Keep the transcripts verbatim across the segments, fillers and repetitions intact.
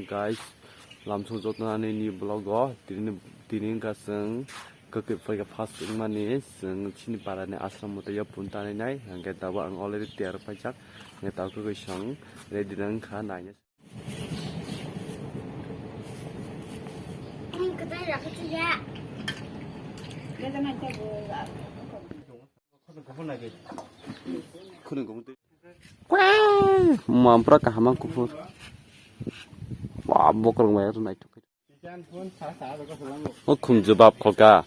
Guys, lamsong jotnani ni vlog o tini, tini wngkha chwng kwkwi phaikha first wngmani chwng chini parani ashram mwtaio punta nainai, hwnkhe tabuk ang already tiyar paijak, hwnkhe tabuk kwkwi song ready wngkha naina. Khunui kuphur twi. Kwai! Mama pura kaham ang kuphur. Wah, bokrok bai rw naithok. O khum jubab khoka.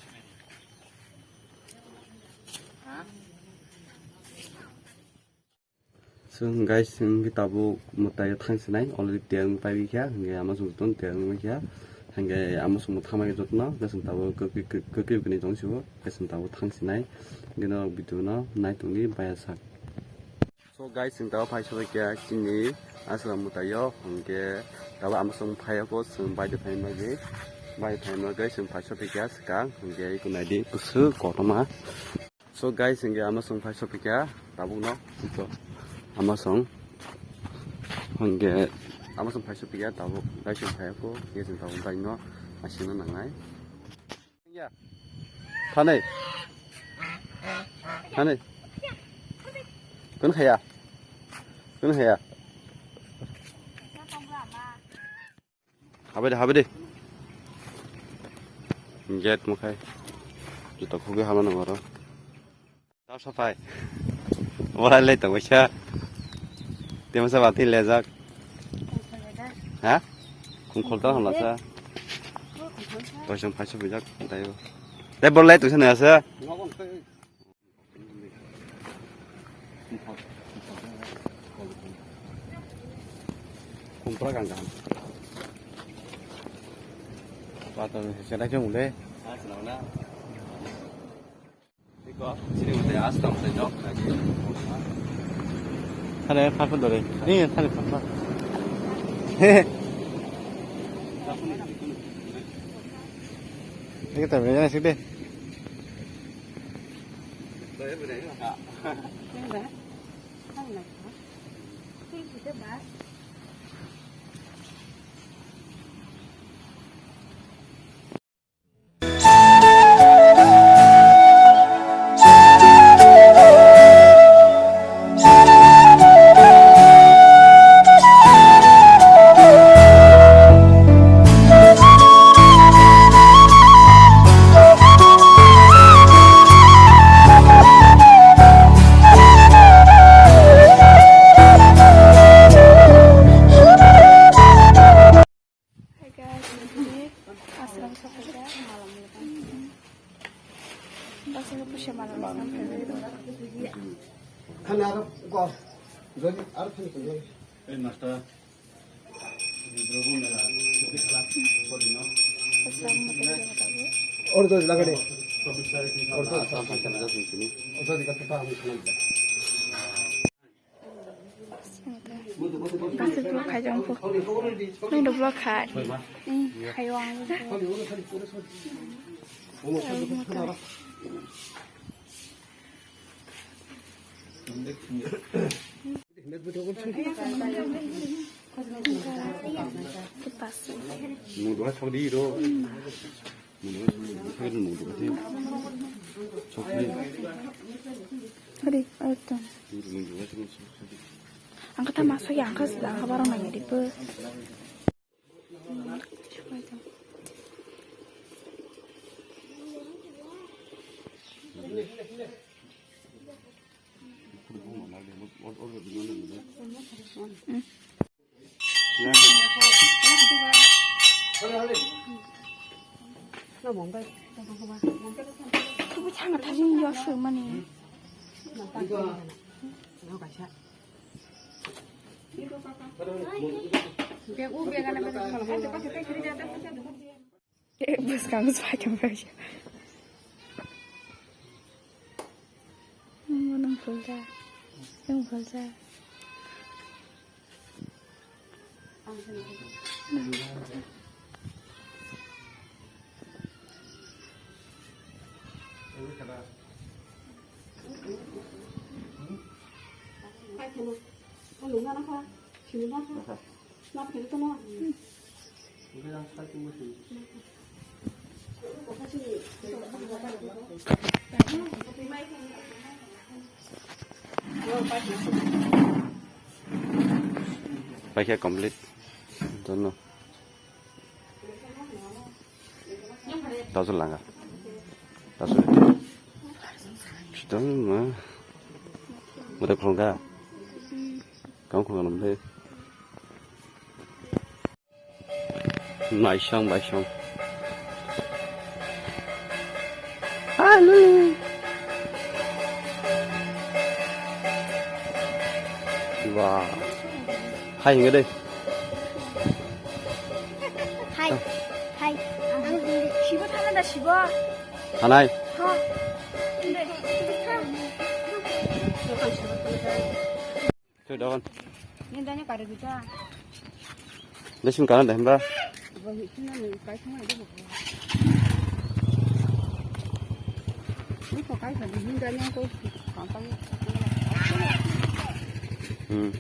So, guys, chwng khe tabuk mwtai thang sinai, already tiyar wng pai kha, hwnkhe ama chwng ton tiyar wng kha, hwnkhe ama chwng thang bai jotno, hwnkhe chwng tabuk kwkwi, kwkwi, kwkwi tong sio, hwnkhe chwng tabuk thang sinai, hwnkhe norok video no nai tongdi baya sak. So guys, chwng tabuk phai sokha khe chini ashram mwtaio, hwnkhe tabuk ama chwng phai o, chwng bai de phai bagwi, bai phai bagwi chwng phai sokha khe swkang, hwnkhe iko naidi bwswk kotorma. So guys, hwnkhe ama chwng phai sokha khe tabuk no, so ama chwng, hwnkhe ama chwng phai sokha khe tabuk, guys, chwng phai o, hwnkhe chwng tabuk bai no asina nangnai. Ya. Thani. Thani. Kun khaya. Kun khaya. Habai de, habai de. Gate mukhai. Juta khugwi hama nang oro. Tao sapai. Wala le tong waisa. Tema sa bati lejak. Ha? Khum khol ta hamla sa. Toisong phaiso bijak tayo. Te bor lai tong sa na sa. Khum pra gang gang. Pato se na ke mule. Thani phai phun dori. Ni thani phun phun. Ni ta bela sik de. Hi guys, ini ashram sokha. Basa ko pusya malam malam. Khana aro go. Jodi aro phone ko. Hey master. Ashram mata ko. Aur dos lagade. Aur dos. Aur dos ka pata hum khana. Basi vlog khai jang phu. Nang do vlog khai. Khai wang. Kipas. Hadi, ayo tong. Ang kata masuk ya, ang kata sudah kabar orang nanya di pe. Kubu changa thajin yo sui mani. Bwskang swkang bai. Nang phulda. Nang phulda. Paikha complete. Jono. Tasu langa. Tasu. Sitong ma. Mata khulga. Kau khulga nomle. Naisong baisong. Hallelujah. Wah. Hai hinga deh. Hai. Hai. Sibo thana da sibo. Hanai. Twi dogon. Ni dani kare dita. Lesin karan deh, mbak. Bo hi sina ni kai sina ni bo. Ni ko kai sa ni dani ko kampang. Hmm.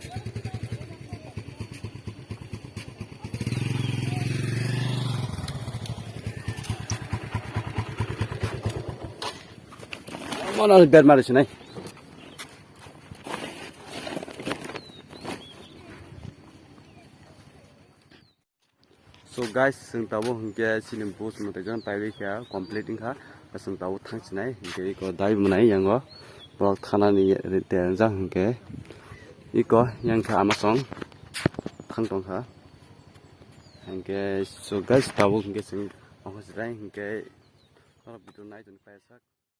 Mana ber mari sinai. So guys, chwng tabuk hinkhe chini bus mwtai jang taiwi kha complete wngkha. Chwng tabuk thang chinai hinkhe iko dai mwnai yango borok thanani terjak hinkhe iko yang kha ama song thang tongkha. Hinkhe so guys, tabuk hinkhe chwng omo chwrai hinkhe norok video nai tongkha.